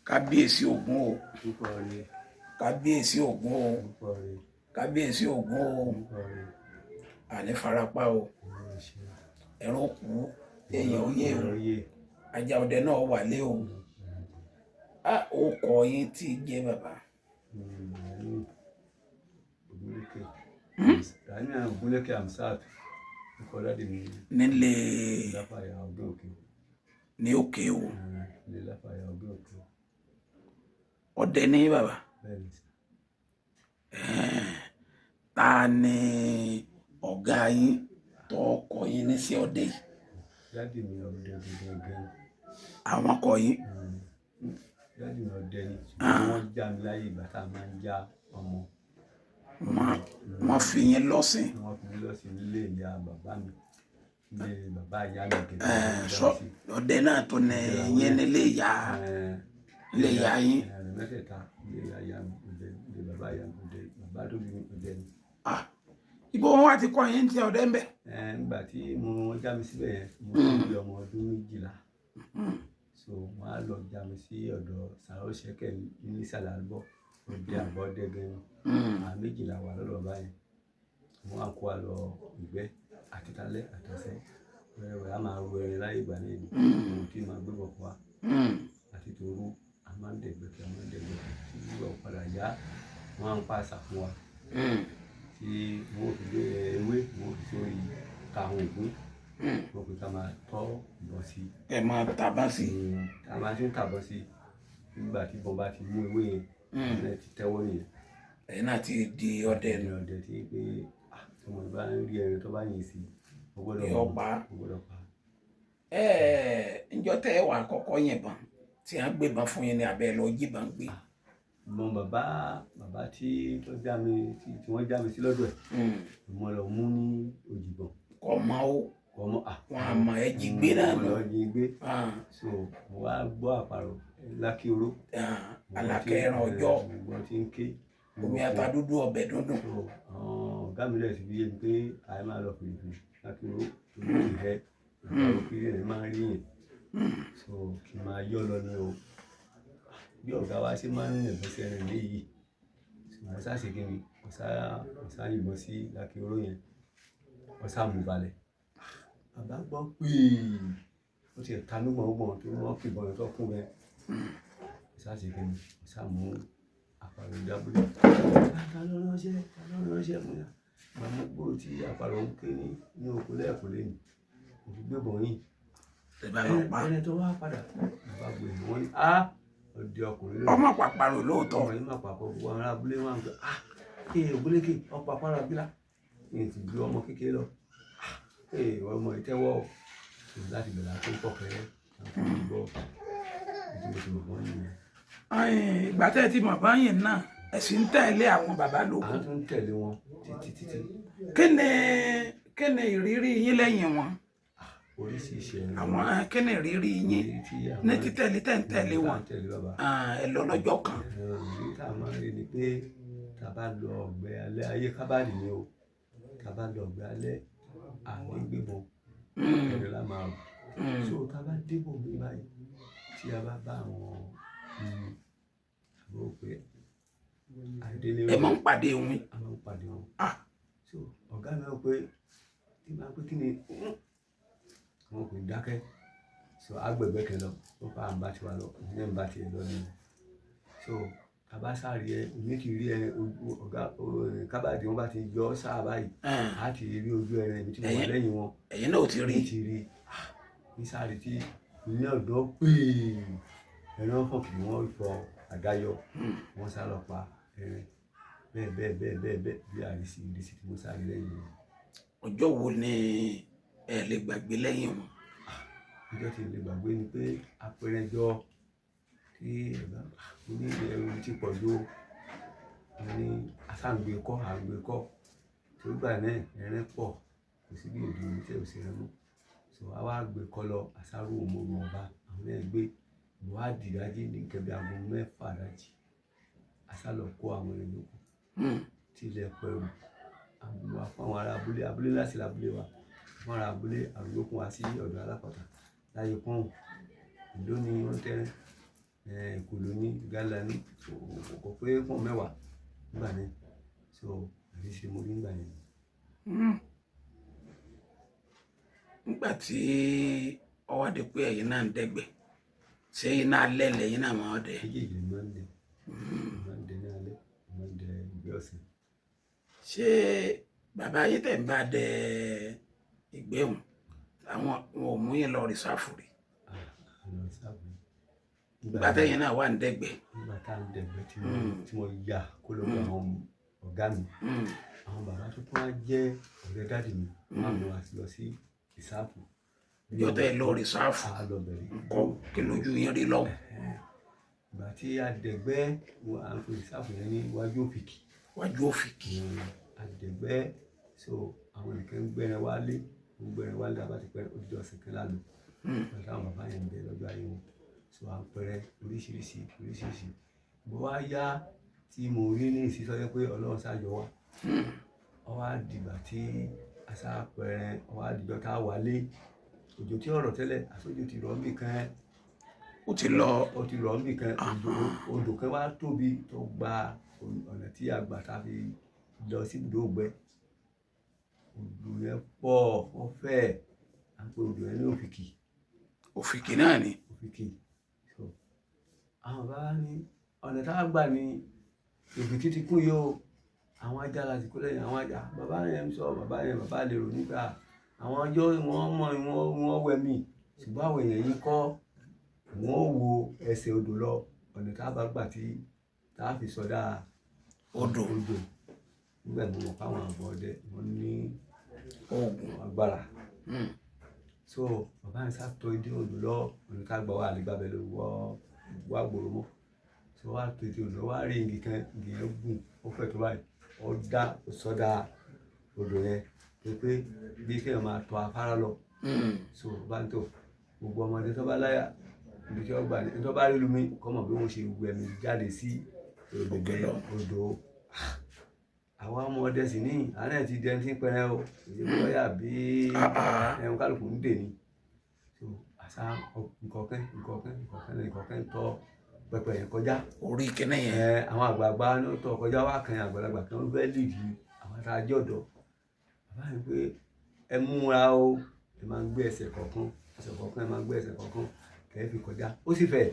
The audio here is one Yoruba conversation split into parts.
Kábíyèsí Ògún o. Púpọ̀ rẹ̀. Kábíyèsí Ògún o. Púpọ̀ rẹ̀. Kábíyèsí Ògún o. Púpọ̀ rẹ̀. Àní farapa o. Ọlọ́run ṣe. Ẹran kú, èèyàn ó yé o. Ọ̀rọ̀ yé. Ajá ọdẹ náà wà lé o. A ó kọ yín tí í jẹ́ bàbá. Gani Ogunlékè. Gani Ogunlékè Hamzat. Orúkọ daddy mi nílé Láfàyà Ògún Òkè. Ní òkè o. Ilé Láfàyà Ògún Òkè. Ọdẹ ní bàbá. Bẹ́ẹ̀ ni sir. Ta ni ọ̀gá yín tó kọ yín ní sí ọdẹ yìí? Daddy mi ọdẹ gangan. Àwọn kọ yín. Daddy mi ọdẹ ni. Ṣùgbọ́n wọ́n já mi láyé ìgbà tá a máa ń já ọmọ. Wọ́n fi yín lọ́sìn. Wọ́n fi mí lọ sí ilé ìyá bàbá mi. Ilé bàbá ìyá mi gẹ́gẹ́. Sọ ọdẹ náà tó ní yín nílé ìyá, ilé ìyá yín. Ẹ̀rìn mẹ́tẹ̀ẹ̀ta: ilé ìyá ìyá mi ọdẹ, ilé bàbá ìyá mi ọdẹ, bàbá tó bí mi ọdẹ ni. Ah, ibo wọn wá ti kọ yín tí ọdẹ ń bẹ? Nígbà tí mo wọ́n já mi síbẹ̀ yẹn, mo ti bí ọmọ ọdún 12. So wọ́n á lọ já mi sí ọ̀dọ̀ Sàrò Ṣẹ́kẹ̀ ní ìsàlẹ̀ àlùbọ̀, ọdẹ àbọ̀ ọdẹ gan-an. Àwọn 12 wà lọ́dọ̀ báyìí. Wọ́n á kó wa lọ ìgbẹ́ àti talẹ́ àtọ̀sẹ́. Wẹ́rẹ́wẹ́rẹ́ a máa ro ẹran láyé ìgbà náà ni. Mo tí máa gbé bọ̀ fún wa. Àti tòru a máa ń dẹ̀gbẹ́ kí a máa ń dẹ̀gbẹ́ kí tí wọ́n padà yá, wọ́n á ń pa àṣà fún wa. Tí wọ́n ó fi gbé ewé, wọ́n ó fi sórí karùn-ún ògún. Wọ́n pé ká máa tọ́ ìbọn sí. Ẹ máa tàbá sí. Tá a máa ti ń tàbọn sí. Nígbà tí ìbọn bá ti mú ewé yẹn, ìyẹn ti tẹ́wọ́ nìyẹn. Ẹ̀yin náà ti di ọdẹ nù. Ẹni ọdẹ tí pé ọmọ ìbá ń rí ẹran tó bá yìn sí, ó gbọ́dọ̀ Yóò mú, pa. ó gbọ́dọ̀ pa. Ǹjọ́ tẹ́ ẹ wà kọ́kọ́ yìnbọn tí a gbébọn fún yín ní abẹ́ lọ jíbọn gbé? Ìbọn bàbá bàbá tí tó já mi tí wọ́n já mi sí lọ́dọ̀ ẹ̀. Mo lọ mú ní òjìbọn. Kọ̀ mọ́ o. Kọ̀ mọ́. Wọn àmọ́ ẹ jí gbé náà Mo nù. lọ jí gbé. So mo wá gbọ́ àparò lákì oró. Alákẹ́ ẹran ọjọ́. Mo gbọ́ tí ń ké. Omi ata dúdú, ọbẹ̀ dúndùn. So àwọn ọ̀gá mi lẹ̀ sí fi yé mi pé àyè máa lọ fìrìfìrì lákì oró torí ìhẹ́ àparò kiri ẹ̀ máa ń rí yẹn. So kí n máa yọ́ lọ ní o. Bí ọ̀gá wa ṣe máa ń yìnbọn sí ẹran léyìí. So mo sá ṣe kí ni, mo sá yìnbọn sí lákì oró yẹn. Mo sá mú balẹ̀. Bàbá gbọ́ píì. Ó ti ẹ̀ ta mí gbọ̀ngbọ̀n torí wọ́n kì ìbọn yẹn tó kún bẹ́ẹ̀. Mo sá ṣe kí ni, mo sá mú àparò dábúlé. Ta ló ránṣẹ́? Ta ló ránṣẹ́? Mo ní, màá mú gbòòrò tí àparò ń ké ní oko lẹ́ẹ̀kúlé ni. Mo fi gbé ìbọn yìí. Ẹ bá lọ pa. Ẹni tó wá padà. Bàbá gbé wọ́n ní, "Á! Ọdẹ ọkùnrin lónìí." Ọmọ pàpàrọ̀ lóòótọ́. Ọmọ yìí máa pàpọ̀ gbogbo àwọn ará abúlé wọn pé, "Ah! Ee Ògúnlékè, ọ̀pọ̀ àpárá abílá." Ní ti ju ọmọ kékeré lọ. "Ah! Ee ọmọ ìtẹ́wọ́ o." So láti bẹ̀rẹ̀ àti pọ̀ kẹ́rẹ́, àti gbọ́. Ìdí mo ti mọ̀ wọ́n nìyẹn. Ìgbà tẹ́ ẹ ti mọ̀ báyìí náà, ẹ sì ń tẹ̀lé àwọn bàbá lóko. À ń tún tẹ̀lé wọn títí títí. Kí ni ìrírí yín lẹ́yìn wọn? Oríṣiríṣi ẹran. Àwọn kí ni ìrírí yín Ìrírí tí àwọn ní títẹ̀lé tẹ̀ ń tẹ̀lé wọn? Tá à ń tẹ̀lé bàbá. Ẹ lọ lọ́jọ́ kan. Ìrírí tá a máa ń rí ni pé tá a bá lọ ọ̀gbẹ́ alẹ́ ayé kábàdì ni o. Tá a bá lọ ọ̀gbẹ́ alẹ́, à ní gbébọn. Ẹ̀rọ la máa rò. So tá a bá débò mi báyìí, tí a bá bá àwọn àbúrò pé àìdélé. Ẹ máa ń pàdé wọn. A máa ń pàdé wọn. Ah. So ọ̀gá mi wọ́n pé tí máa pé kí ni wọn kò dákẹ́. So agbègbè kan lọ, ó pa à ń bá tiwa lọ, òun náà ń bá tiẹ̀ lọ ni. So tá a bá sáré ẹ, èmi ti rí ẹ ọ̀gá kábàdì wọn bá ti yọ sáà báyìí, a ti rí ojú ẹran ibi tí mo wà lẹ́yìn wọn. Ẹ̀yin náà ò ti rí. Èmi ti rí ní sáré tí ní ọ̀dọ́ pèè ẹran fọ̀ kì wọ́n fọ àdáyọ, wọ́n sá lọ pa ẹran bẹ́ẹ̀ bẹ́ẹ̀ bẹ́ẹ̀ bẹ́ẹ̀ bẹ́ẹ̀ bí àrísí ìrísí tí mo sáré lẹ́yìn wọn. Ọjọ́ wo ni ẹ lè gbàgbé lẹ́yìn wọn? Ọjọ́ tí n lè gbàgbé ni pé apẹrẹjọ tí ọ̀gá mo ní ẹrù ti pọ̀ ju mo ní asáǹgbé kọ́ àgbé kọ́ tó gbà náà ẹran pọ̀, kò sí bí èdè omi tí ò sí ẹran mọ́. So a wá gbé kọ́ lọ àsáró òmòrò ọba àwọn náà gbé mo wá dìdájí ní nǹkan bí aago 6 ìdájí asá lọ kó àwọn ẹran yòókù tí ilẹ̀ pẹ̀rù wá fún àwọn ará abúlé abúlé láti abúlé wa fún ará abúlé àwọn yòókù wá sí ọ̀dọ̀ alápàtà láyé pọ́ùn ìlú ni wọ́n tẹ́rẹ́. Èkòló ní, ìgalà ní, kò pé pọ́n mẹ́wàá nígbà náà. So ìrísí mo rí nígbà yẹn. Nígbà tí ó wá di pé ẹ̀yin náà ń dẹ́gbẹ́, ṣé iná alẹ́ lẹ́yìn náà máa ń dẹ? Méjèèjì ni mo máa ń dẹ. Mo máa ń dẹ ní alẹ́, mo máa ń dẹ ìgbẹ́ ọ̀sán. Ṣé bàbá yín tẹ̀ ń bá dẹ ìgbẹ́ òun, àwọn wọn ò mú yín lọ rìsáàfù rí? Ah, lọ rìsáàfù rí. Ìgbà tẹ́yìn náà wà ń dẹ́gbẹ́. Nígbà tá à ń dẹ̀gbẹ́ tí mo yà kó lọ́dọ̀ àwọn ọ̀gá mi. Àwọn bàbá tó tún wá jẹ́ ọ̀rẹ́ daddy mi, wọ́n á mú wa lọ sí rìsáàfù. Ìjọ́ tẹ́ ẹ lọ rìsáàfù, A lọ bẹ̀rẹ̀. ńkọ́ kí lójú yín rí lọ́hùn? Ìgbà tí a dẹ̀gbẹ́, à ń pè rìsáàfù yẹn ní iwájú Òfìkì. Iwájú Òfìkì. A dẹ̀gbẹ́, so àwọn nìkan ń gbẹ́ran wálé, ń gbẹ́ran wálé tá a bá ti pẹ́ odidi ọ̀sẹ̀ kan la lò. Ìgbà táwọn bàbá yẹn ń bẹ lọ́jọ́ ayé wọn. So à ń pẹrẹ oríṣiríṣi, oríṣiríṣi. Bó wá yá tí mo rí ní ìsìn tó jẹ́ pé Ọlọ́run sá yọ wá. Ó wá dìgbà tí a sá pẹrẹ, ó wá dìjọ́ tá a wálé. Òjò tí ó rọ̀ tẹ́lẹ̀, àsójò ti rọ̀ níbì kan. Ó ti lọ. Ó ti rọ̀ níbì kan. Odò kan wá tóbi tó gba ọ̀nà tí a gbà tá fi lọ sí ibùdó ìgbẹ́. Odò yẹn pọ̀, ó fẹ̀. À ń pè odò yẹn ní Òfìkì. Òfìkì náà ni. Òfìkì. So àwọn bàbá ní ọ̀nà tá a gbà ní Òfìkì ti kún yìí o. Àwọn ajá la ti kó lẹ́yìn àwọn ajá. Bàbá yẹn ń sọ, bàbá yẹn, bàbá lè rò nígbà àwọn ọjọ́ wọn mọ̀ wọ́n wẹ̀ mí. Ṣùgbọ́n àwọn èèyàn yìí kọ́, wọ́n ó wo ẹsẹ̀ odò lọ. Ọ̀nà tá a bá gbà tí tá a fi sọdá odò. Odò. Nígbà tí mo mọ̀ pé àwọn àgbọ̀ ọdẹ wọ́n ní oògùn agbára. So bàbá yẹn sá tọ ìdí odò lọ, ọ̀nà tá a gbà wá àlè gbàbẹ̀ lọ wọ́ wá gbòòrò mọ́. So wá tọ ìdí odò lọ, wá rí igi kan, igi yẹn gùn, ó fẹ̀ tó báyìí, ó dá, ó sọdá odò yẹn pé bí kí èèyàn máa tọ afárá lọ. So bá ń tò gbogbo ọmọdé tó bá láyà ibi tí wọ́n gbà ní, ẹni tó bá rí lumi kọ́ mọ̀ bí wọ́n ṣe wẹ̀ mí jáde sí Òkè lọ. odò. Àwa ọmọ ọdẹ sì ní, àná ti dẹni tí ń pẹrẹ o, èyí bó yà bí ẹran kálukú ń dè ní. So àṣà nkọ̀ọ̀kan nkọ̀ọ̀kan nkọ̀ọ̀kan nkọ̀ọ̀kan ń tọ pẹpẹ yẹn kọjá. Orí kíní yẹn. Ẹ àwọn àgbààgbà ló tọ kọjá wá kan àgbàlagbà kan fẹ́ lìdí àwọn tá a jẹ́ ọ̀dọ́. Bàbá mi pé ẹ múra o, ẹ máa ń gbé ẹsẹ̀ kọ̀ọ̀kan, ẹsẹ̀ kọ̀ọ̀kan ẹ máa ń gbé ẹsẹ̀ kọ̀ọ̀kan kẹ́ ẹ fi kọjá. Ó sì fẹ̀,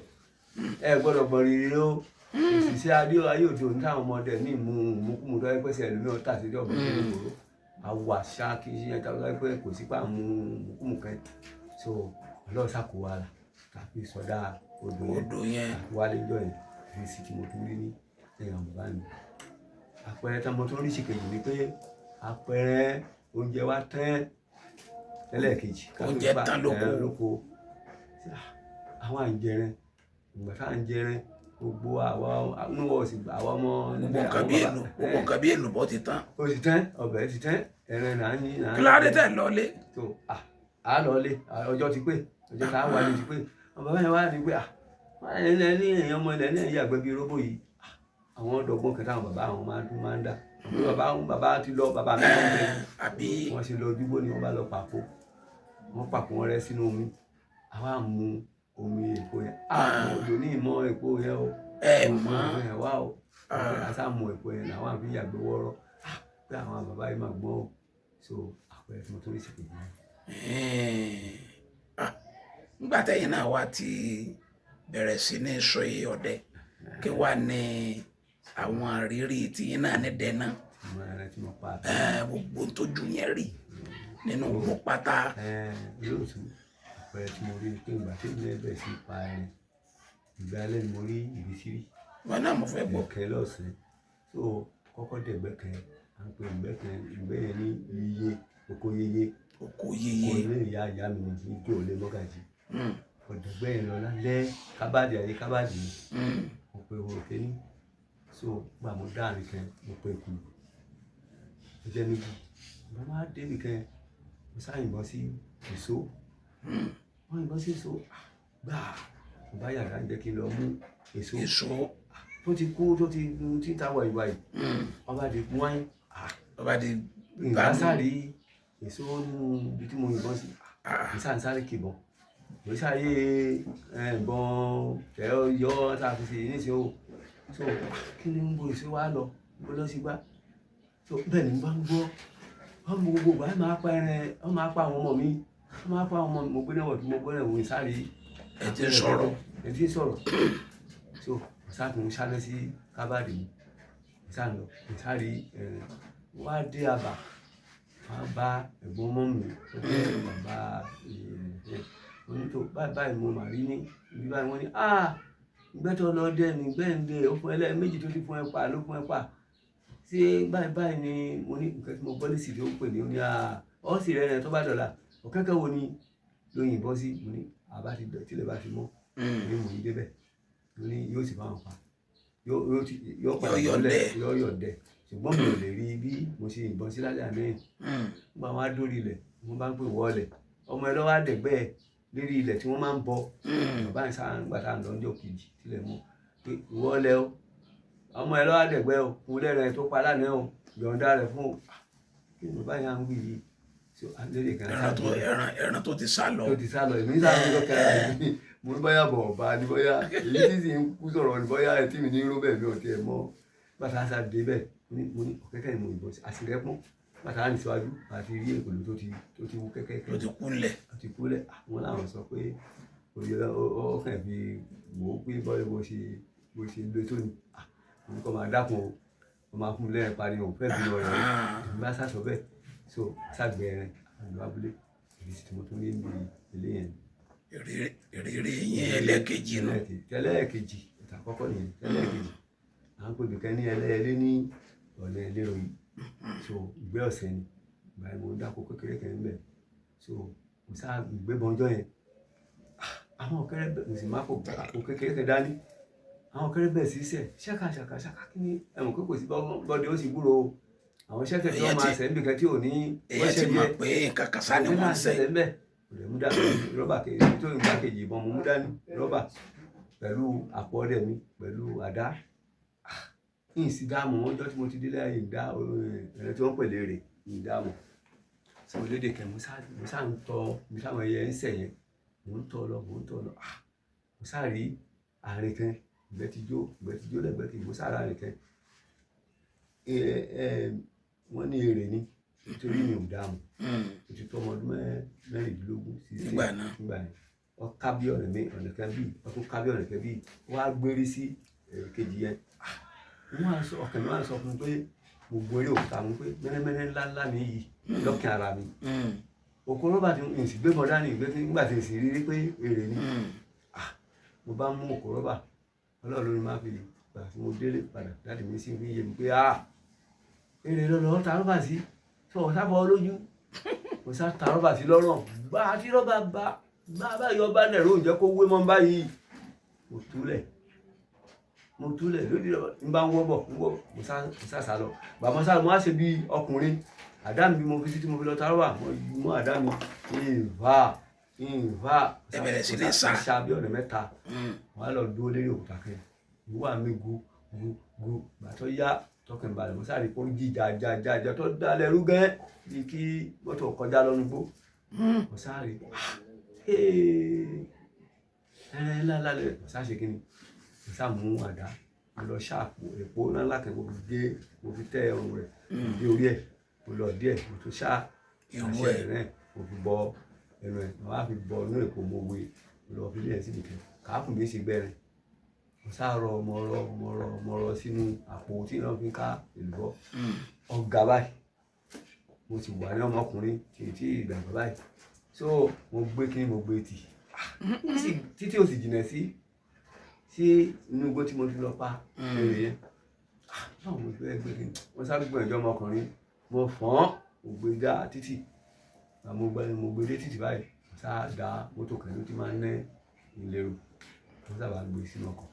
ẹ gbọ́dọ̀ gbọ̀n rìrì o. Òṣìṣẹ́ adé ayé òde òní táwọn ọmọdé ní ìmú ìmúkúmu tó yẹ pẹ́sẹ̀ ẹlòmíràn tà sí ọ̀bọ̀n tó lè kóró. Àwọ̀ àṣà kì í ṣe ẹja tó yẹ pé kò sí pà mú ìmúkúmu kan. So Ọlọ́run ṣàkóso wa tàbí sọdá odò yẹn. Odò yẹn. Wálé jọ yẹn, ìrísí tí mo tún rí ní ẹ̀yìn àwọn bàbá mi. Àpẹẹrẹ tí mo tún rí ṣìkejì ni pé àpẹẹrẹ oúnjẹ wa tán lẹ́lẹ́kejì. Oúnjẹ tán lóko. Lóko. Àwọn à ń jẹrẹ, ìgbà tá à ń jẹrẹ gbogbo àwa inú wa ò sì gbà àwa ọmọ Gbogbo nǹkan bí èlò, gbogbo nǹkan bí èlùbọ́ ti tán. Ó ti tán, ọbẹ̀ ti tán, ẹran là ń yín. Kí ló dé tẹ̀ lọlé? So à lọ lé, ọjọ́ ti pé, ọjọ́ tá a wà ní ti pé. Àwọn bàbá yẹn wá ní pé ní èèyàn ọmọ ilẹ̀ ní ẹ̀yà àgbẹ̀ bíi róbó yìí. Àwọn ọ̀dọ́gbọ́n kan táwọn bàbá àwọn máa ń dà. Àwọn bàbá ti lọ, bàbá mi lọ bẹ. Àbí wọ́n ṣe lọ ojúgbó ni wọ́n bá lọ pàpò. Wọ́n pàpò wọn rẹ́ sínú omi. Àwa mú omi èpo yẹn. Àwọn òjò ní ìmọ̀ èpo yẹn o. Ẹ mọ̀. Èpo yẹn wá o. A sá mú èpo yẹn làwọn àfi yàgbẹ́ wọ́rọ́. Pé àwọn bàbá yìí máa gbọ́n o. So àpẹẹrẹ tí mo tún rí sí kejì yẹn. Nígbà tẹ́yìn náà wá ti bẹ̀rẹ̀ sí ní sọ yìí ọdẹ, kí wá ní àwọn àrírí tí yín náà ní dẹ́nà. Tí mo rẹ̀ tí mo pa. Gbogbo tójú yẹn rí nínú gbogbo pátá. Lóòtú àpẹẹrẹ tí mo rí ni pé ìgbà tí èmi náà bẹ̀rẹ̀ sí pa ẹran, ìgbà alẹ́ ni mo rí ìrísí rí. Wọn náà mo fẹ́ gbọ́. Ẹ̀kẹ́ lọ́sàn-án. So kọ́kọ́ dẹ̀ ìgbẹ́ kan, à ń pe ìgbẹ́ kan, ìgbẹ́ yẹn ní yeye, oko yeye. Oko yeye. Oko ilé ìyá ìyá mi ni ijó olè mọ́gàjì. Ọ̀dọ̀ ìgbẹ́ yẹn lọ lálẹ́ kábàdì ayé kábàdì. Mo pe ehoro kéní. So gbà mo dá àárín kan, mo pe èkuru. Ó jẹ́ méjì. Mo máa dé ibì kan, mo sá yìnbọn sí èso. Wọ́n yìnbọn sí èso. Gbà mo bá yàrá ń jẹ́ kí n lọ mú èso. Èso. Tó ti kú, tó ti tí ń ta wàyíwàyí. Wọ́n bá di wáyé. Wọ́n bá di Ìgbà sáré èso nínú ibi tí mo yìnbọn sí. Mo sá ń sáré kìbọn. Kò sáyé ìbọn tẹ ọ yọ tá a fi ṣe níṣẹ́ o. So kí ni ń bo ìṣe wa lọ bó lọ sí gbá. So bẹ́ẹ̀ ni mo bá ń gbọ́ wọ́n mú gbogbo ìgbà máa pa ẹran, wọ́n máa pa àwọn ọmọ mi, wọ́n máa pa àwọn ọmọ mi. Mo gbé náà wọ̀ tí mo gbé náà wò sáré. Ẹ ti ń sọ̀rọ̀. Ẹ ti ń sọ̀rọ̀. So mo sá tún sáré sí kábàdì mi, mo sá lọ, mo sáré ẹran wá dé àbà, wá bá ẹ̀gbọ́n ọmọ mi tó jẹ́ bàbá ẹ̀ onítò báyìí báyìí mo mà rí ní ibi báyìí. Wọ́n ní ah ìgbẹ́tọ̀ lọ dẹ́ ní gbẹ́ǹde ó fún ẹ lẹ́ẹ̀ méjì tó ti fún ẹ pa ló fún ẹ pa ṣé báyìí báyìí ni. Mo ní nǹkan tí mo gbọ́ lẹ́sì tó ń pè ní ó ní ah ọ́ sì rẹ̀ rẹ̀ tó bá dọ̀la ọ̀kẹ́kẹ́ wo ni ló yìnbọn sí. Mo ní àbá ti dọ̀ tílẹ̀ bá ti mọ́ ní mò ń débẹ̀. Mo ní yóò sì máa pa yóò ti yóò padà Yóò mọ́lẹ̀ yọ̀ǹdẹ̀. Yóò yọ̀ǹdẹ̀, ṣùgbọ́n mi ò lè rí bí mo ṣe yìnbọn sí lálẹ́ àná yẹn. Nígbà wọn á dórí ilẹ̀, wọ́n bá ń pè wọ́ọ̀lẹ̀ ọmọ ẹ lọ́wọ́ àdẹ̀gbẹ́ ẹ lérí ilẹ̀ tí wọ́n máa ń bọ bàbá yẹn sáà nígbà tá à ń lọ ọjọ́ kejì tilẹ̀ mọ́ pé wọ́ọ̀lẹ̀ o, ọmọ ẹ lọ́wọ́ àdẹ̀gbẹ́ o, fún lẹ́rẹ̀ ẹ tó pa lánàá o, yọ̀ǹda rẹ̀ fún o. Kí ni bàbá yẹn à ń wí yìí? So lédè kan Ẹran tó ẹran tó ti sá lọ. Tó ti sá lọ. Èmi sáà ń lọ́kẹ́ ara mi, mo ní bóyá bọ̀ ọ̀bá ni, bóyá èyí tí sì ń kú sọ̀rọ̀ ni, bóyá etí mi ní ró bẹ́ẹ̀ mi ò tiẹ̀ mọ́. Bàtà sá dé bẹ́ẹ̀, mo ní ọ̀kẹ́kẹ́ ni mo yìnbọn sí àṣìrẹ́pọ̀n bàtà ní síwájú àti rí èkòló tó ti wú kẹ́kẹ́kẹ́. Tó ti kúnlẹ̀. Tó ti kúnlẹ̀. Àwọn làwọn sọ pé òye ọkàn fi wò ó pé bọ́lá bó ṣe lé tó ni. Mo ní kó máa dákun o, kó máa fún mi lẹ́yìn parí òun fẹ́ẹ́ bí lọ rẹ̀ o. Èmi bá sàsọ bẹ́ẹ̀, so sàgbẹ́ ẹran àlọ́ abúlé èyí sì tí mo tún rí níbi ilé yẹn. Ìrírí yín ẹlẹ́ẹ̀kejì nù. Tẹ́lẹ̀kejì, ìta àkọ́kọ́ nìyẹn. Tẹ́lẹ̀kejì, à ń pè bìkan ní ẹlẹ́ẹ̀lé ní ọ̀nà ìlérò yìí. So ìgbẹ́ ọ̀sẹ̀ ni ìgbà yẹn, mo ń dáko kékeré kan níbẹ̀. So mo sá gbé bọ́njọ́ yẹn, àwọn ọ̀kẹ́rẹ́ bẹ̀, mo sì má kó àpò kékeré kan dání. Àwọn ọ̀kẹ́rẹ́ bẹ̀ sí sẹ̀ ṣáka ṣáka ṣáka. Kí ni ẹ̀wọ̀n pé kò sí bọ́dẹ ó sì gbúrò o àwọn ṣẹ́kẹ̀ tí wọ́n máa ṣẹ̀ níbi kan tí ò ní Èyàn ti mọ̀ pé nǹkan kan sá ni wọ́n ń ṣe. Ńbẹ̀ kò lè mú dání rọ́bà kejì tó ń gbá kejì ìbọn, mo mú dání rọ́bà pẹ̀lú àpò ọdẹ mi pẹ̀lú àdá yìí sì dáàmú wọn. Ọjọ́ tí mo ti délé ayé ìdá ẹ̀rọ tí wọ́n pè léèrè ìdáàmú sọ lédè kẹ. Mo sá ń tọ ibi táwọn ẹyẹ ń sẹ̀ yẹn, mò ń tọ́ lọ, mò ń tọ́ lọ. Mo sá rí àárín kan, ìgbẹ́ ti jó, ìgbẹ́ ti jó lẹ́gbẹ̀ẹ́ kejì. Mo sá rí àárín kan, wọ́n ní èrè ni nítorí mi ò dáàmú. Mo ti tó ọmọ ọdún 16 sí Nígbà náà. Nígbà yẹn, ọ ká bí ọ̀nà mi ọ̀nà kan bíi, ọ tún ká bí ọ̀nà kan bíi, wọ́n á gbérí sí kejì yẹn. Wọ́n á sọ ọkàn mi, wọ́n á sọ fún mi pé mo gun eré òkúta mu pé mẹ́nẹ́mẹ́nẹ́ ńláńlá mi yìí lọ́kàn ara mi. Òkú rọ́bà tí n sì gbé bọ́ dání ìgbé nígbà tí n sì rí rí pé èrè ni. Mo bá mú òkú rọ́bà, Ọlọ́run ló ní má fi gbà tí mo délé padà. Dáàdì mi sì fi yé mi pé èrè lọ́lọ́ ta rọ́bà sí sọ sábọ̀ lójú. Mo sá ta rọ́bà sí lọ́rùn gbá tí rọ́bà bá gbá báyìí ọba nẹ̀rọ òǹjẹ́ kó wé mọ́ báyìí. Mo túlẹ̀, mo túlẹ̀ lórí rọ́bà n bá ń wọ́ bọ̀ ń wọ́ bọ̀. Mo sá sá lọ bàbá sá lọ. Mo á ṣe bí ọkùnrin, àdá mi mo fi sí tí mo fi lọ ta rọ́bà, mo mú àdá mi ìfà ìfà. Ẹ bẹ̀rẹ̀ sí ní sá. Mo sá bí ọ̀nà mẹ́ta. Wọ́n á lọ dúró lérí òkúta kan, ìwà mi gu gu gu. Gbàtọ́ yá tọkàn balẹ̀, mo sáré kó jí jà jà jà jà tó dalẹ̀ rú gẹ́ bí kí mọ́tò kọjá lọ́nu gbó. Mo sáré ẹrẹ ńlá ńlá lẹ. Mo sá ṣe kí ni, mo sá mú àdá, mo lọ ṣáàpù èpo ńlá ńlá kan, mo fi gé, mo fi tẹ́ ọrùn rẹ̀, mo gé orí ẹ̀, mo lọ díẹ̀, mo tún ṣá Irú àṣẹ ẹ̀. Rẹ̀ mo fi bọ ẹnu ẹ̀, mo wá fi bọ inú èpo, mo wé, mo lọ fi lé ẹ̀ síbi kan kàákùn bí ṣe gbẹrẹ. Mo sá rọ, mo rọ, mo rọ, mo rọ sínú àpò tí wọ́n fi ń ká èlùbọ́. Ọ̀gá báyìí mo ti wà ní ọmọkùnrin tí tí ìdàgbà báyìí. So mo gbé kí mo gbé tì títí ó sì jìnà sí inú igbó tí mo fi lọ pa èrè yẹn. Báwo mo fẹ́ gbé kí wọ́n sáré gbìyànjú ọmọkùnrin, mo fọ́n, mo gbé já títì. Mo gbé dé títì báyìí, mo sá da mọ́tò kan ló ti máa ń ná ìlérò, mo sábà gbé sínú ọkọ̀.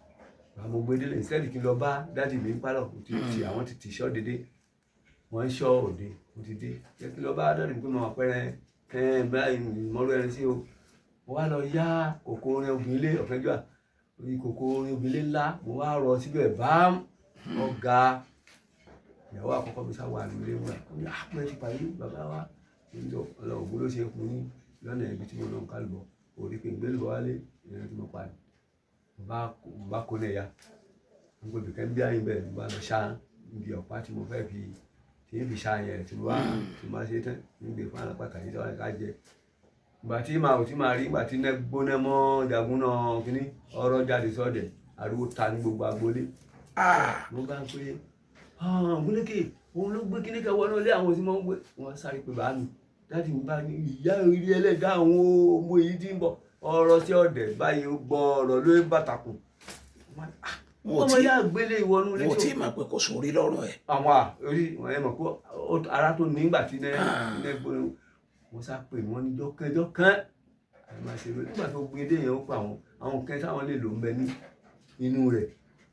Mo gbé délé instead kí n lọ bá daddy mi ń pálọ̀, mo ti ti àwọn ti tì ṣọ́ dédé, wọ́n ń ṣọ́ òde. Mo ti dé, jẹ́ kí n lọ bá daddy mi pé mo wà pẹ́rẹ́ ẹ̀ báyìí mọ́rú ẹran sí o. Mo wá lọ yá kòkó orin obìnrin ọ̀kánjúà orí kòkó orin obìnrin ńlá, mo wá rọ síbẹ̀ bám ọ̀gá. Ìyàwó àkọ́kọ́ mi sá wà nílé wọn ní àpò ẹ ti pàdé bàbá wa níjọ ọlọ́run ògbó ló ṣe kún ní lọ́nà ibi tí mo lọ ń kálùbọ̀. Orí pé ń gbé lùbọ́ wálé ìran tí mo pa ni. Mo bá kó ní ẹ̀yà. Mo gbé ibìkan bí àyìn bẹ́ẹ̀, mo bá lọ ṣá níbi ọ̀pá tí mo fẹ́ fi tí ń fi ṣá yẹn tí mo bá ṣe tán ń gbé fún alápàtà yìí sọ́wọ́n ká jẹ. Ìgbà tí màá ò tí màá rí ìgbà tí iná gbóná mọ́ jagun náà kínní ọ̀rọ̀ jáde sọ́dẹ̀ ariwo ta ní gbogbo agboolé. Mo bá ń pé Ògúnlékè òun ló gbé kíní kan wọnú ilé àwọn tí wọ́n ń gbé. Wọ́n sáré pé bàá mi dáàdì mi bá ní ìyá orí ẹlẹ́dàá àwọn ọmọ èyí tí ń bọ̀ ọ̀rọ̀ sí ọ̀dẹ̀ báyìí ó gbọ́ ọ̀rọ̀ ló ń bàtàkùn. Wọn ò Ọmọ tí yá gbélé ìwọnú ilé wọn ò tí tí ì mọ̀ pé kò sórí lọ́rùn ẹ̀. Àwọn à orí wọn ẹ mọ̀ pé ara tó nígbà tí iná gbóná wọ́n sá pè wọ́n ní jọ́kẹ́ jọ́kẹ́ àti máa ṣe nígbà tó gbé dé yẹn ó pa àwọn kẹ́ táwọn lè lò ń bẹ ní inú rẹ̀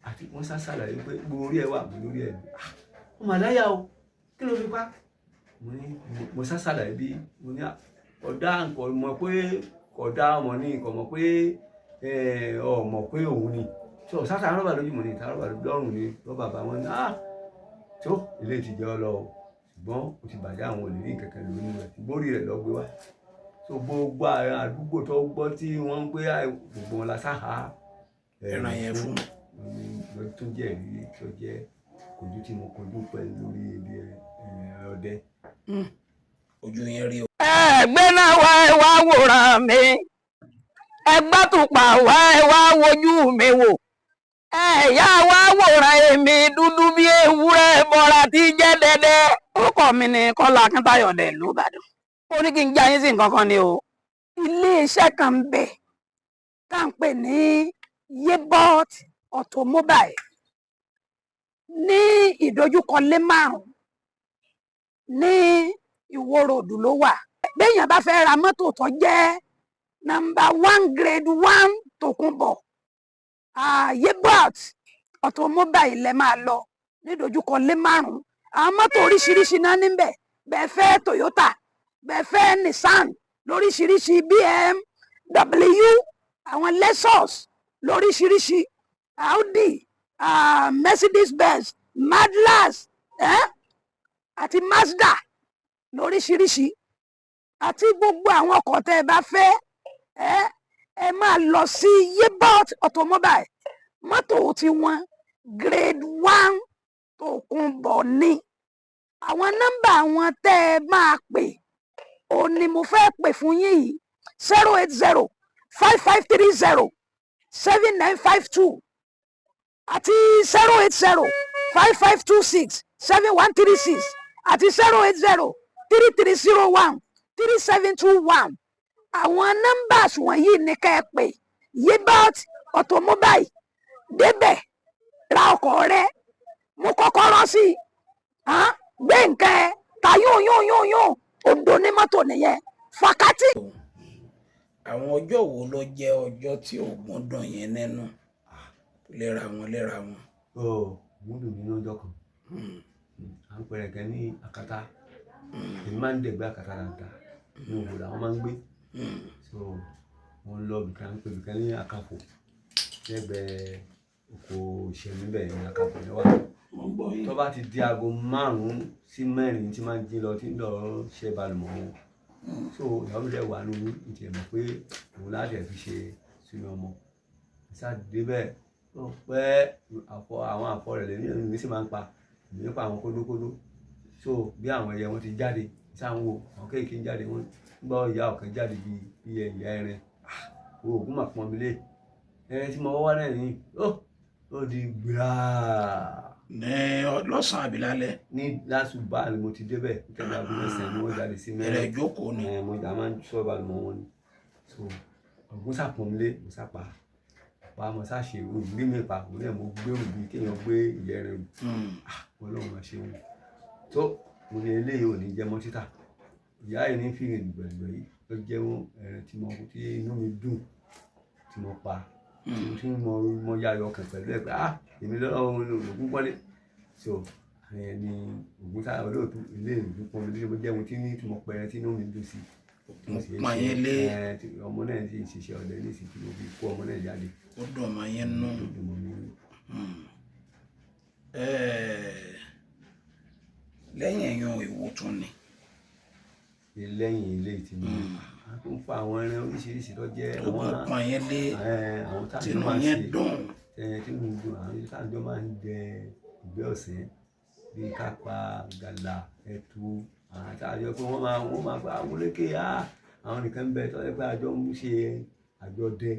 àti wọ́n sá ṣàlàyé pé gbogbo orí ẹ̀ wà mí lórí ẹ̀ ni. Ó mà láyà o, kí ló fi pa? Mo ní mo sá ṣàlàyé bí mo ní ọ̀dà nǹkan mọ̀ pé ọ̀dà ọmọ ní nǹkan mọ̀ pé ọmọ pé òun ni tó sáta rọ́bà lójú mo ní ìta rọ́bà lọ́rùn ni rọ́bà bá wọn ní tó ilé ti jẹ́ ọ lọ o ṣùgbọ́n o ti bàjẹ́ àwọn olè ní kankan lónìí rẹ̀ ṣùgbọ́n orí rẹ̀ lọ gbé wá tó gbogbo àwọn àdúgbò tó gbọ́ tí wọ́n ń pé gbogbo wọn la sáhà Ẹran yẹn fún lọ tó jẹ́ ìrírí tó jẹ́ kojú tí mo kojú pẹ̀lú lórí ibi ọdẹ. Ojú yẹn rí o. Ẹgbẹ́ náà wá, ẹ wá wòran mi, ẹ gbàtùpà wá, ẹ wá wojú mi wò, ẹ yá wá wòran èmi dúdú bí ewúrẹ́ bọ́ra tí jẹ́ dẹ́dẹ́. Orúkọ mi ni Kọ́lá Akíntayọ̀ dẹ̀ ló Ìbàdàn. Ó ní kí n já yín sí nǹkan kan ni o. Iléeṣẹ́ kan ń bẹ tá à ń pè ní Yebot Automobile ní ìdojúkọ lé márùn ní Ìwó Road ló wà. Béèyàn bá fẹ́ ra mọ́tò tó jẹ́ number one grade one tòkunbọ̀, Yebot Automobile lẹ máa lọ nídojúkọ lé márùn. Àwọn mọ́tò oríṣiríṣi náà níbẹ̀. Bẹ́ẹ̀ fẹ́ Toyota, bẹ́ẹ̀ fẹ́ Nissan lóríṣiríṣi, BMW, àwọn Lexus lóríṣiríṣi, Audi, Mercedes Benz, Mazda, àti Mazda lóríṣiríṣi àti gbogbo àwọn ọkọ̀ tẹ́ ẹ bá fẹ́, ẹ máa lọ sí Yebot Automobile. Mọ́tò tiwọn grade one tòkunbọ̀ ni. Àwọn nọ́mbà wọn tẹ́ ẹ máa pè òun ni mo fẹ́ pè fún yín yìí: 08055307952 àti 08055267136 àti 08033013721. Àwọn numbers wọ̀nyí ni ká ẹ pè. Yebot Automobile, débẹ̀ ra ọkọ̀ rẹ, mú kọ́kọ́rọ́ sí i, gbé nǹkan ẹ ta yóò yóò yóò yóò òdo ní mọ́tò nìyẹn fàkátì. Àwọn ọjọ́ wo ló jẹ́ ọjọ́ tí Ògún dùn yín nínú léra wọn léra wọn? Ó Ògún dùn mí lọ́jọ́ kan. À ń pẹ̀rẹ̀ kẹ́ ní akátá. Èmi máa ń dẹ̀gbẹ́ akátá dáadáa ní òwò làwọn máa ń gbé. So mo ń lọ ibìkan, à ń pè ibìkan ní Àkàfò lẹ́gbẹ̀ẹ́ oko ìṣẹ̀mí bẹ́ẹ̀ ní Àkàfò yẹn wà. Mo ń gbọ́ yín. Tó bá ti di aago 5 sí 4 tí máa ń jí lọ tí ń lọ ṣe balùmọ̀ wọn. So ìyàwó mi dẹ̀ wà nínú oyún, ní tiẹ̀ mọ̀ pé òun láti ẹ̀ fi ṣe sínú ọmọ. Mo sá dé bẹ́ẹ̀, ó pẹ́ àfọ àwọn àfọ rẹ̀ lèmi èmi sì máa ń pa, èmi ń pa àwọn kódókódó. So bí àwọn ẹyẹ wọn ti jáde, sá ń wò, àwọn kéèké ń jáde, wọ́n ń gbọ́ ìyá ọ̀kan jáde bí bí ìyá ẹran. Ah! Ògún mà pọ́n mi lé. Ẹran tí mo wá wá náà ní, ó di gbìrà. Ní lọ́sàn-án àbí lálẹ́? Ní lásùbà ni mo ti dé bẹ́ẹ̀, nítorí aago 9 ni wọ́n jáde sí 4. Ẹ̀rẹ̀ ìjókòó ni. Ẹ̀ mo jà máa ń sọ balùmọ̀ wọn ni. So Ògún sá pọ́n mi lé, mo sá pa. Pa mo sá ṣe òrùlé mi pa, òun náà mo gbé òrù bí kéèyàn gbé ìyẹ́ ẹran rù. Ah! Ọlọ́run máa ṣe wọ́n. So mo ní eléyìí ò ní jẹ mọ́ títà. Ìyá yìí ní fìrì gbẹ̀gbẹ̀ yìí ló jẹ́ ẹran tí mo tí inú mi dùn tí mo pa. Tí mo mo yayọ̀ ọkàn pẹ̀lú ẹ pé ah! Èmi lọ́wọ́ Ògún pọ́nlé. So àyẹn ni Ògún sá olóòtú ilé Ògún pọ́n mi lé, mo jẹ́ ohun tí ní tí mo pa ẹran tí inú mi dùn sí. Mo sì ń Pọ́n ṣe yín lé. Ẹ tí ọmọ náà sì ń ṣiṣẹ́ ọdẹ nísìnyí tí mo fi kó ọmọ náà jáde. Ó dùn mọ́ yín nú. Ó dùn mọ́ mi nínú. Lẹ́yìn ẹ̀yàn èwo tún ni? Lẹ́yìn ilé tí mo à A tún pa àwọn ẹran oríṣiríṣi tó jẹ́ Ogun àwọn pọ́n yín lé, àwọn tá a jọ tinú máa ń yín ṣe dùn. Tí mo dùn, àwọn tá a jọ máa ń jẹ ìgbẹ́ ọ̀sẹ̀ bíi kápá, gàlà, ẹtu, àwọn tá a jọ pé wọ́n máa gba àwòlékè á, àwọn nìkan ń bẹ tó jẹ́ pé àjọ ń ṣe àjọ dẹ.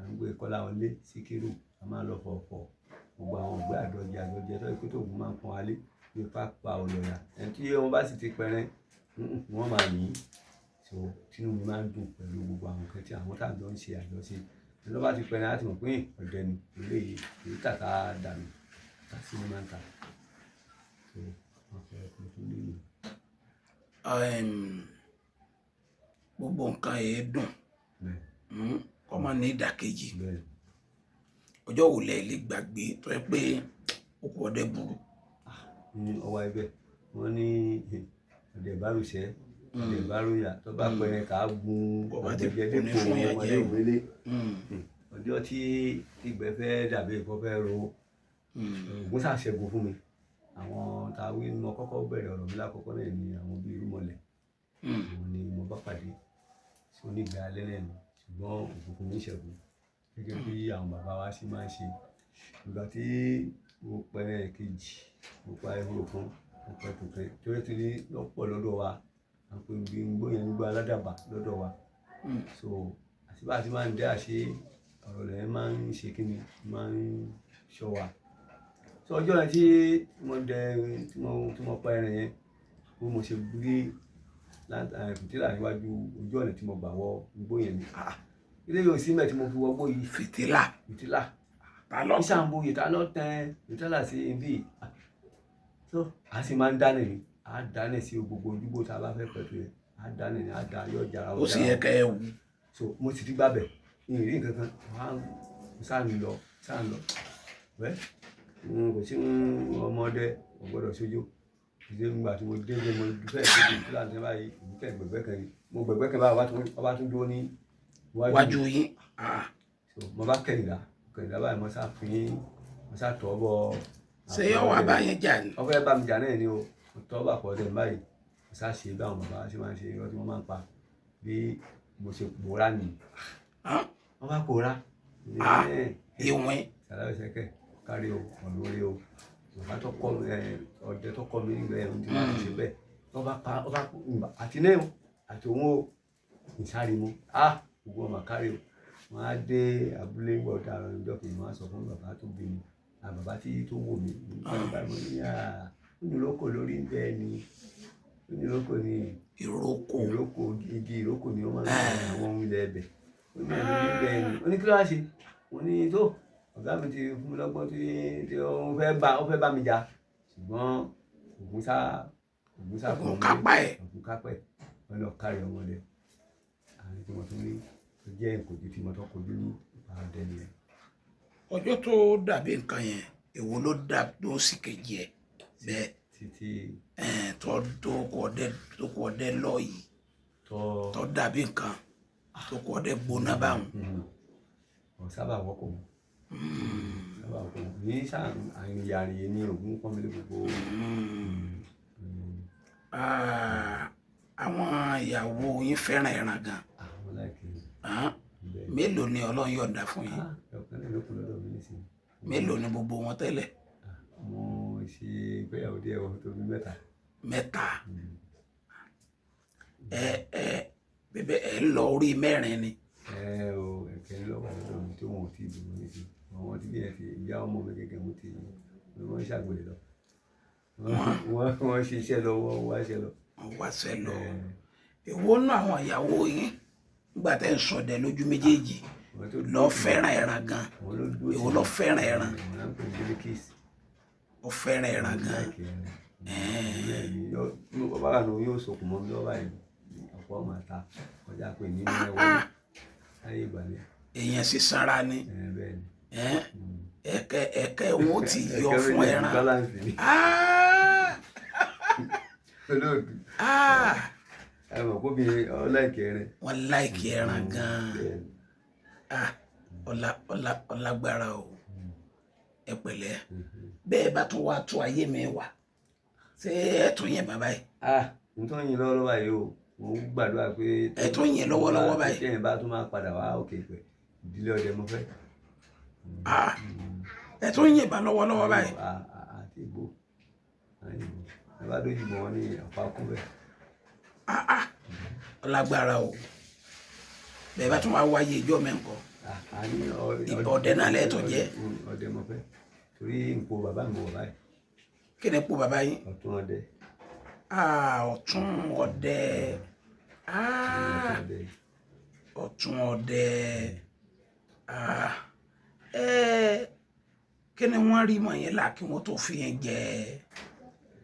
À ń gbé Kọ́lá wọlé Síkírù, a máa lọ fọ̀fọ̀ gbogbo àwọn ìgbẹ́ àjọjẹ àjọjẹ tó jẹ́ pé tóògùn máa ń pọ́n wa lé bíi pápá ọ̀lọ́yà. Ẹni tí wọ́n bá sì ti pẹrẹ, wọ́n máa yìn. So tínú mi máa ń dùn pẹ̀lú gbogbo àwọn nǹkan tí àwọn tá a jọ ń ṣe àjọṣe. Ẹni tó bá ti pẹrẹ, á ti mọ̀ pé ọ̀dẹ ni eléyìí, èyí tàtà dànù, tàsí ni máa ń ta. So wọ́n fẹ́ kí n tún lè lò. Gbogbo nǹkan yìí dùn, Bẹ́ẹ̀. kọ́ máa ní ìdàkejì. Bẹ́ẹ̀. Ọjọ́ wo lẹ lè gbàgbé tó jẹ́ pé oko ọdẹ burú? Ní ọwọ́ ẹgbẹ́, wọ́n ní ọdẹ ìbárùsẹ̀, ọdẹ ìbárùyà, tó bá pẹrẹ ká gun Kò bá ti àgbẹ̀jẹ̀ kò ní dípò fún yàn ọmọdé jẹ o. ìgbélé. Ọjọ́ tí ìgbẹ́ fẹ́ dàbí nǹkan fẹ́ ro, Ògún ṣàṣẹ́gun fún mi. Àwọn ta wí mo kọ́kọ́ bẹ̀rẹ̀ ọ̀rọ̀ mi lákọ̀ọ́kọ́ náà ni àwọn bíi irúnmọlẹ̀. Àwọn ni mo bá pàdé. Sí onígbà alẹ́ náà ni, ṣùgbọ́n Ògún fún mi ṣẹ́gun gẹ́gẹ́ bí àwọn bàbá wa ṣe máa ń ṣe. Ìgbà tí mo pẹrẹ kejì, mo pa ehoro kan, mo pa ẹkùn kan, torí ti ní lọ́pọ̀ lọ́dọ̀ wa. À ń pè ibi igbó yẹn nígbó aládàbà lọ́dọ̀ wa. So àti bá ti máa ń dé àṣé ọ̀rọ̀ rẹ̀ máa ń ṣe kíni, máa ń ṣọ́ wa. So ọjọ́ yẹn tí mo dẹ, tí mo pa ẹran yẹn, bí mo ṣe rí fìtílà níwájú ojú ọ̀nà tí mo gbà wọ igbó yẹn ni. Ah! Ilé yóò sí mẹ́ tí mo fi wọ igbó yìí. Fìtílà. Fìtílà. Ta ló? Ìṣàǹbóyè ta ló tẹ fìtílà sí ibi? So a sì máa ń dáná ni. A dáná sí gbogbo ojúbọ tí a bá fẹ́ pẹ̀tù yẹn. A dáná ni, a dá yọ jara Ó sì yẹ kẹ́ ẹ wù. So mo sì ti gbá bẹ̀. Mi ò rí nǹkan kan. Mo á sá ń lọ, sá ń lọ. Wẹ́, kò sí ọmọdé, kò gbọdọ̀ ṣojo. Ìdí nígbà tí mo dé dé, mo fẹ́ dé fìtílà ní báyìí, èmi kẹ́ gbẹ̀gbẹ́ kan ni. Mo gbẹ̀gbẹ́ kan báyìí, wọ́n bá tún dúró ní iwájú. Iwájú yín. Ah. So mo bá kẹ̀yìndà, kẹ̀yìndà báyìí mo sá fín, mo sá tọ́ bọ. Ṣé yóò wá bá yín jà ni? Ó fẹ́ bá mi jà náà ni o. Mo tọ́ bà pọ̀ dẹ̀ báyìí. Mo sá ṣe bí àwọn bàbá ṣe máa ń ṣe irọ́ tí wọ́n máa ń pa. Bí mo ṣe pòórá ni. Ah. Wọ́n bá pòórá. Ah. Ìwìn. Sàláwì sẹ́kẹ̀, kárí o, ọ̀lórí o. Bàbá tó kọ́ mi, ọdẹ tó kọ́ mi nígbà yẹn tí wọ́n ti ṣe bẹ́ẹ̀. Wọ́n bá pa, wọ́n bá àti náà o, àti òun o, ìsáré mu. Ah! Gbogbo ọmọ kárí o. Wọ́n á dé abúlé ńgbà ọ̀dà àrùn ìjọ kejì, wọ́n á sọ fún bàbá tó bí mi. À bàbá tí tó wò mí. Bàbá mi ní à, ó ní ìrókò lórí bẹ́ẹ̀ ni. Ó ní ìrókò ni. Ìrókò. Ìrókò, igi ìrókò ni ó máa ń pa àwọn ohun ilẹ̀ ẹbẹ̀. Ó ní ẹ̀mí bẹ́ẹ̀ ni. Ó ní kí ló wá ṣe? Mo ní tó, ọ̀gá mi ti fún mi lọ́gbọ́n tí ó fẹ́ bá mi jà. Ṣùgbọ́n Ògún sá fún Ògún mi. kápá ẹ̀. Ògún kápá ẹ̀. Wọ́n lọ kárí ọmọdé. Àwọn tí mo tún rí tó jẹ́ ìkojú tí mo tọ́ kojú ní ìpa ọdẹ nìyẹn. Ọjọ́ tó dàbí nǹkan yẹn, èwo ló dà tó sì kejì ẹ̀ bẹ́ẹ̀? Títí. Tó kọ ọdẹ, tó kọ ọdẹ lọ yìí. Tó. Tó dàbí nǹkan tó kọ ọdẹ gbóná báwọn. Ọ̀ sábà wọ́pọ̀ mọ́. Sábà wọ́pọ̀ mọ́. Ní sáà àrìnyè àrìnyè ni Ògún pọ́n mi lé gbogbo. Ah, àwọn ìyàwó yín fẹ́ràn ẹran gan. Àwọn like. Ah, Bẹ́ẹ̀. mélòó ni Ọlọ́run yọ̀ǹda fún yín? Ah, ọ̀kan náà ló kù lọ́dọ̀ mi nísìnyí. Mélòó ni gbogbo wọn tẹ́lẹ̀? Mo ṣe ìgbéyàwó díẹ̀ o, tó bí mẹ́ta. Mẹ́ta. Ẹ ẹ bẹbẹ ẹ ń lọ orí mẹ́rin ni. Ẹ o, ẹ̀kẹ́rin ló wà lọ́dọ̀ mi tí wọn ò tí ì bímọ nísìnyí. Àwọn tí bí ẹ ti ìyá ọmọ mi gẹ́gẹ́ mo ti wọ́n ṣàgbèrè lọ. Wọ́n ṣiṣẹ́ lọ, wọ́n wáṣẹ́ lọ. Wọ́n wáṣẹ́ lọ. Èwo nú àwọn ìyàwó yín nígbà tẹ́ ń ṣọdẹ lójú méjèèjì lọ fẹ́ràn ẹran gan? Àwọn ló dúró Èwo sí lọ fẹ́ràn ẹran? Àwọn náà ń pè ní Bílíkìs. Ó fẹ́ràn ẹran gan. Bàbá kan yóò sokùn mọ́ mi lọ́wọ́ báyìí. Ọ̀pọ̀ ọmọ àta kọjá pé nínú ẹ̀wọ̀n láyé ìgbà yẹn. Èèyàn sì sanra ni. Ẹ bẹ́ẹ̀ ni. Ẹ̀kẹ́ ẹ̀kẹ́ wọn ó ti yọ Ẹ̀kẹ́ fún méjèèjì ẹran. balance ni. Ah! Olóòtú. Ah! Ẹ mọ̀ kó bí ọláìkẹ́ rẹ̀. Wọ́n like ẹran gan. Bẹ́ẹ̀ ni. Ah! Ọlá ọlá ọlágbára o. Ẹ pẹ̀lẹ́. Bẹ́ẹ̀ bá tún wá tó ayé mi wá. Ṣé ẹ tún yẹn bàbá yìí? Ah! N tó ń yin lọ́wọ́ báyìí o. Mo ń gbàdúrà pé Ẹ tún yìn lọ́wọ́lọ́wọ́ báyìí. Tẹ́yìn bá tún máa padà wá òkè pẹ̀, ìdílé ọdẹ mo fẹ́. Ah, ẹ tún yìnbọn lọ́wọ́lọ́wọ́ báyìí. Àti ìbò àti ìbò ẹ bá dójú bọ̀ wọ́n ní ọ̀pá kún bẹ́ẹ̀. Ah, ah, lágbára o. Bẹ́ẹ̀ bá tún wá wáyé ìjọ mi nǹkan. A ní Ìbọn ọdẹ náà lẹ́ẹ̀tọ́ jẹ́. Ọdẹ mo fẹ́ torí nǹkó bàbá mi wọ̀ báyìí. Kí ni ipò bàbá yín? Ọ̀tún ọdẹ. Ah, ọ̀tún ọdẹ. Ah, Ọ̀tún ọdẹ. ọ̀tún ọdẹ. Ah, ẹ kí ni wọ́n rí mọ̀ yẹn là kí wọ́n tó fi yẹn jẹ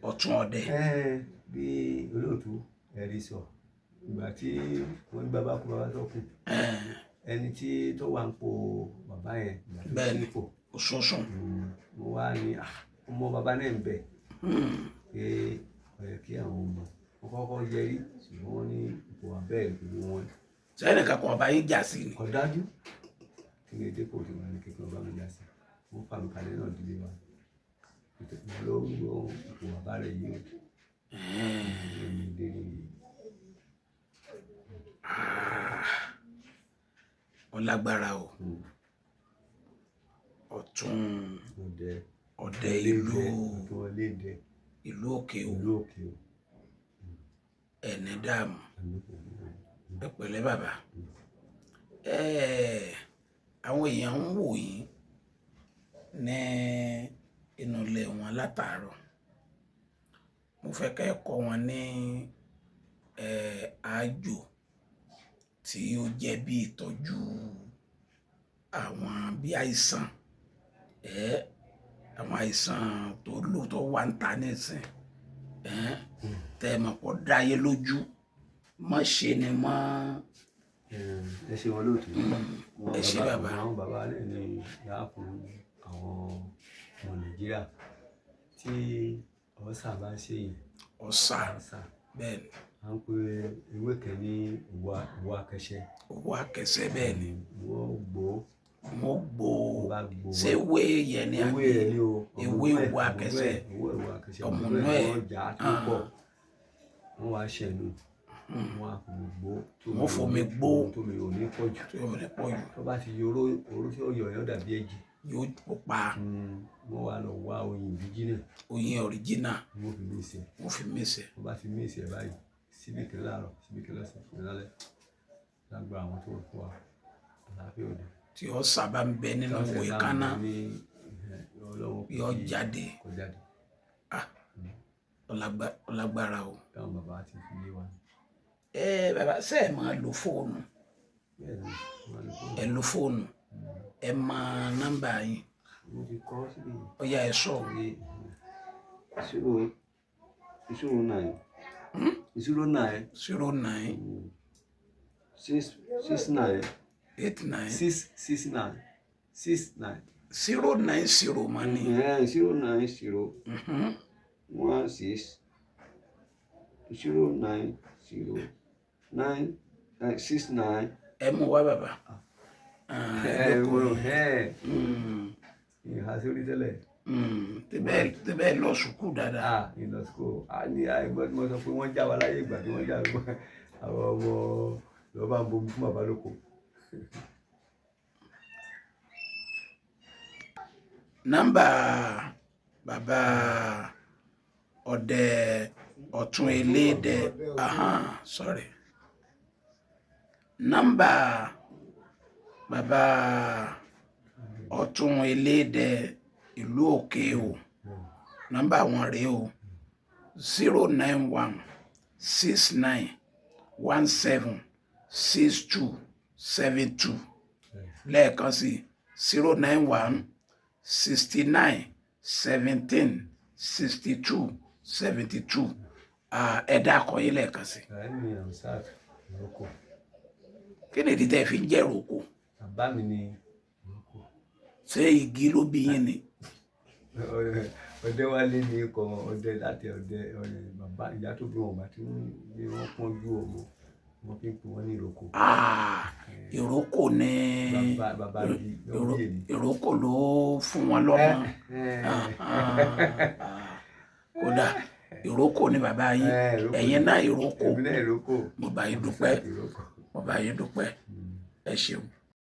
ọ̀tún ọdẹ? Ẹ bí olóòtú ẹ̀rí sọ, ìgbà tí wọ́n ní bàbá kú, bàbá tó kú, ẹni tí tó wà ń po bàbá yẹn ìgbà tó Bẹ́ẹ̀ni. sí ipò. Òṣùṣùn. Mo wá ní ọmọ bàbá náà ń bẹ pé ó yẹ kí àwọn ọmọ wọn kọ́kọ́ yẹrí, ṣùgbọ́n wọ́n ní ipò abẹ́ ìlú wọn. Sẹ́yìn nìkan kan ọba yín jà sí ni? Kò dájú tí mi dépò tí wọ́n ní kíkan bá mi já sí, wọ́n fà mí kalẹ̀ náà dílé wa mo ló ń gbọ́ ipò bàbá rẹ̀ yìí o. Èmi dé ní yìí. Ó lágbára o. Ọ̀tún ọdẹ ọdẹ ìlú ọ̀tún ọlẹ́dẹ ìlú òkè o. Ìlú òkè o. Ẹni dààmú. Àmì kò ní àmì. Ẹ pẹ̀lẹ́ bàbá. Àwọn èèyàn ń wò yín ní inú ilé wọn látàárọ̀. Mo fẹ́ kẹ́ ẹ kọ́ wọn ní àájò tí ó jẹ́ bí ìtọ́jú àwọn bí àìsàn, àwọn àìsàn tó lò tó wà ń ta nísìn, tẹ́ ẹ mọ̀ pọ̀ dáyé lójú mọ̀ ṣe ni mọ́. Ẹ ṣe wọn lóòtú. Ẹ ṣé bàbá. Àwọn bàbá náà ní ìyá fún àwọn ọmọ Nàìjíríà tí ọ̀sà bá ń ṣe yẹn. Ọ̀sà. Ọ̀sà. Bẹ́ẹ̀ ni. À ń pe ewé kan ní òwú akẹṣẹ. Òwú akẹṣẹ, bẹ́ẹ̀ ni. Wọ́n gbó. Wọ́n gbó. Wọ́n bá gbó. Ṣé ewé yẹn ni ewé àbí ẹ̀ ni o. Ewé òwú akẹṣẹ. Ewé òwú akẹṣẹ. Ọ̀mùnú ẹ̀. Wọ́n jà á tó pọ̀. Wọ́n wá ṣẹ̀nu. Wọ́n á fomi gbó. Wọ́n fomi gbó. Tómi ò ní pọ̀ jù. Tó ò ní pọ̀ jù. Tó bá ti yọ oró, oró tí ó yọ yẹn ó dàbí ẹ̀jẹ̀. Yóò pupa. Wọ́n wá lọ wá oyin ìbíjí náà. Oyin original. Wọ́n fi mí sè. Wọ́n fi mí sè. Wọ́n bá fi mí sè báyìí, síbí kan láàárọ̀, síbí kan lọ́sàn-án, síbí kan lálẹ́. Lágbára àwọn tó fún wa, àlàáfíà òde. Tí ó sábà ń bẹ nínú Tọ́sẹ̀ ìwé bá ń kaná. bẹ ní, Ọlọ́run kò Yóò fi jáde. Kò jáde. Ah, ọlágbára o. Táwọn bàbá ti fi yé wa. Ẹ bàbá, ṣé ẹ máa lo fóònù? Bẹ́ẹ̀ ni, wọ́n lè fóònù. Ẹ lo fóònù. Ẹ mọ nọ́mbà yín. Mo ti kọ́ síbi. Ó yá, ẹ sọ. 0 0 9 0 9. 09. 6 6 9. 89. 6 6 9 6 9. 090 mà ní. 0 9 0 1 6 0 9 0 9 6 9. Ẹ mú wá bàbá. Ẹ wo ẹ ìhà sórí tẹ́lẹ̀. Tẹ́bẹ̀ lọ sùkúù dáadáa. Ah, ìlọ school a ní àìgbọ́n tí wọ́n sọ pé wọ́n já wa láyé ìgbà tí wọ́n já wa àwọn ọmọ lọ́ọ́ bá ń bomi fún bàbá lóko. Nọ́mbà bàbá ọdẹ ọ̀tún elédè, ahan, sorry, nọ́mbà bàbá ọ̀tún elédè ìlú òkè o, nọ́mbà wọn rèé o: 091 69 17 62 72. Lẹ́ẹ̀kan sí: 091 69 17 62 72. Ẹ dákọ yín lẹ́ẹ̀kan sí. Ẹ̀mí Hamsat Morocco. Kí ni ìdí tẹ́ fi ń jẹ́ ìrókò? Bàbá mi ni Morocco. Ṣé igi ló bí yín ni? Ọdẹwálé ní ikọ̀ ọdẹ láti ọdẹ ọdẹ bàbá ìyá tó bí wọn bá tí wọ́n pọ́n ju ọmọ wọn fi ń pè wọ́n ní ìrókò. Ah, ìrókò ni. Bàbá bí ló bí èmi. Ìrókò ló fún wọn lọ́mọ. Ah, ah, ah. Kódà Ìrókò ni bàbá yín? Ẹ, Ìrókò Ẹ̀yin ni. náà ìrókò? Èmi náà ìrókò. Mo bá yín dúpẹ́. Ìrókò. Mo bá yín dúpẹ́, ẹ ṣeun.